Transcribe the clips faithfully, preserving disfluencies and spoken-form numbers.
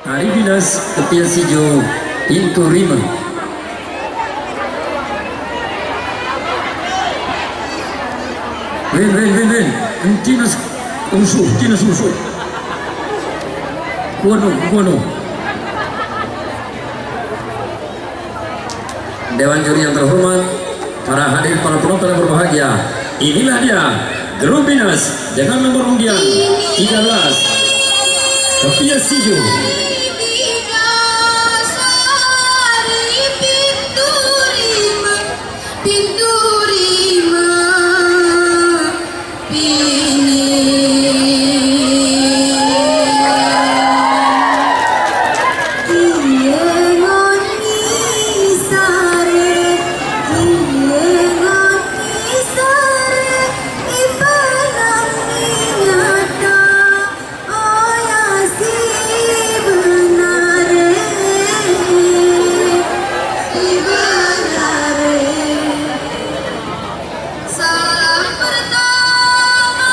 Ari Binas, keupiah sijuh, pintoe rimeuh. Win, win, win, win. Entinus usuh, entinus usuh. Kuno, kuno. Dewan juri yang terhormat, para hadirin, para penonton yang berbahagia, inilah dia grup Binas dengan nomor undian tiga belas, keupiah sijuh. Pintoe rimeuh, pintoe rimeuh. Salam pertama,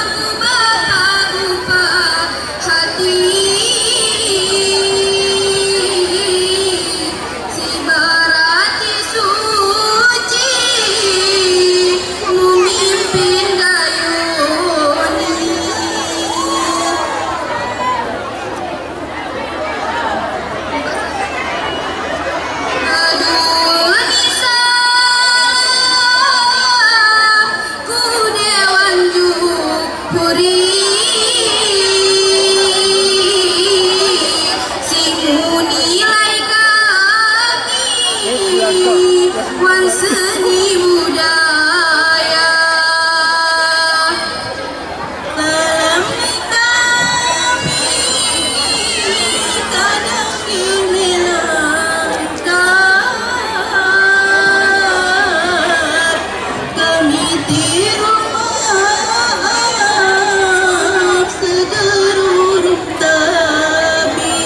ku bapak-bapak hati. Si barati suci, memimpin gayuh ni. Aduh, Nisa, ku dewan juri, si menilai kami wan seni budaya. Salam kami kadang ini langkah, kami tiru maaf segeruruh tabi.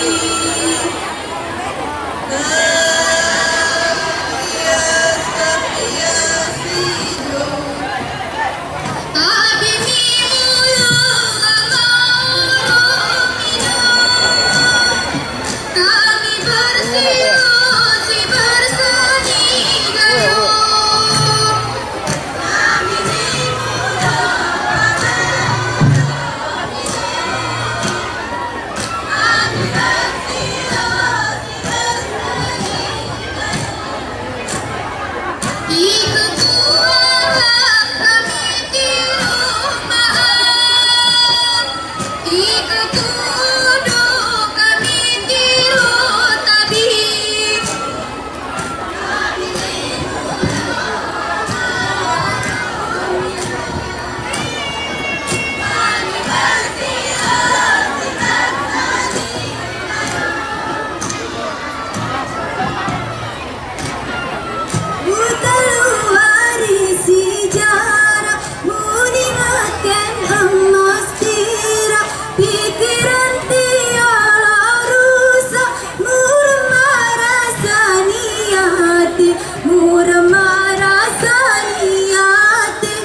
Beutaluari sijarah, meuningatkan emas tirah, pikeran tiara rusak, murah marasa niati, murah marasa niati.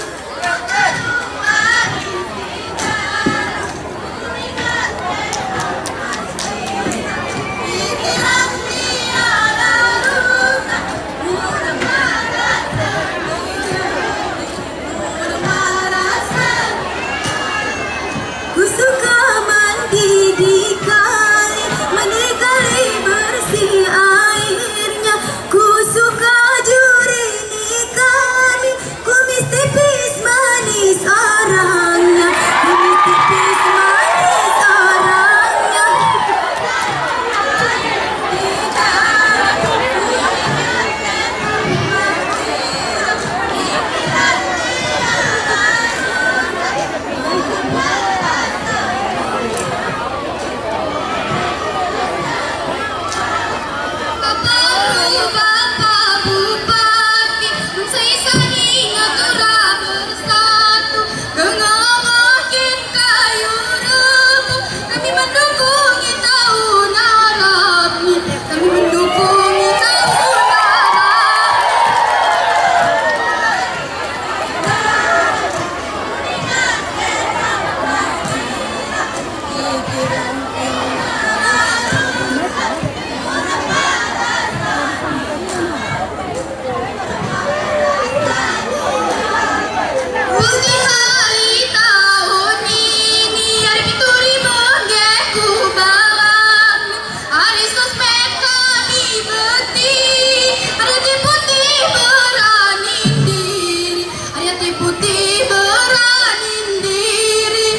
Putih berani diri.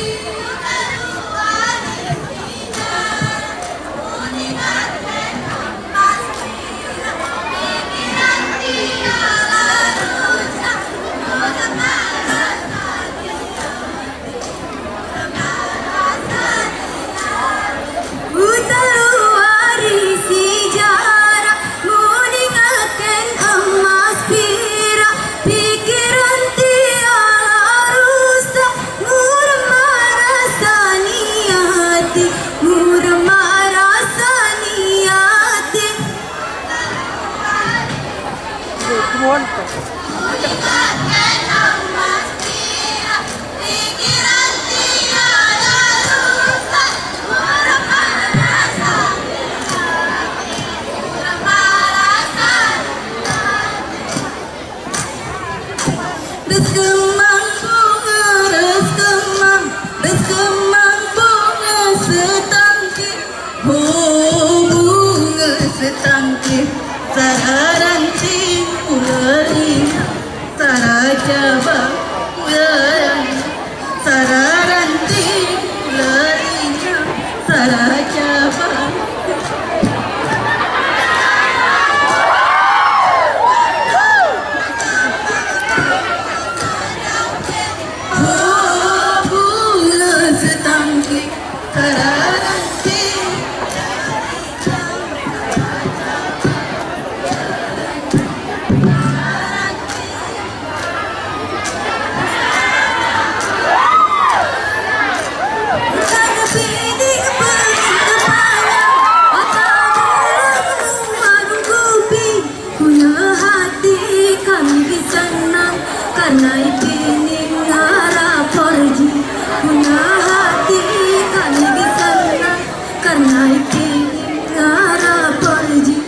Utaluari sejarah, meuninggalkan emas pirak, pikiran tiada rusak, murah marasa niati, murah marasa niati. Reuseukeuman bunga, reuseukeuman, reuseukeuman bunga seutangkéh. Ho, bunga seutangkéh, sara ranting uleurina, sara cabang uleurina, sara ranting uleurina, sara cabang. Ho, bunga seutangkéh, sara ranting. Kunyueng hati kami seunang, kareuna ipining ngon rapor jih. Kunyueng hati kami seunang, kareuna ipining ngon rapor jih.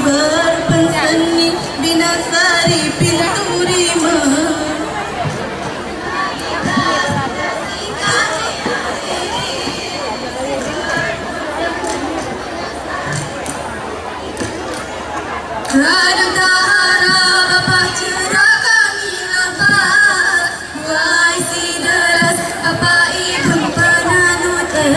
Beureupeun seuni binasari pintoe rimeu. Kadang taharap Bapak ceurah kami lambat. Wahai si deurah, Bapak Ibu peunanuté,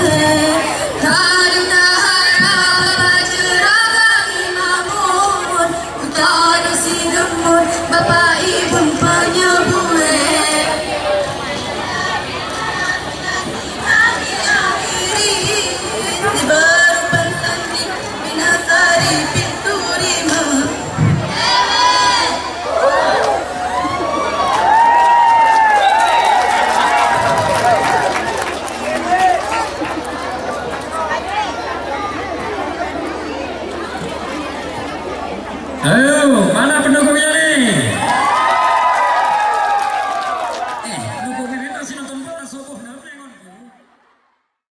kadang taharap Bapak ceurah kami makmur, utoe si deungon Bapak Ibu peunyeubuet. Sibaru bansa binasari pintoe rimeu. Ayo, mana pendukung?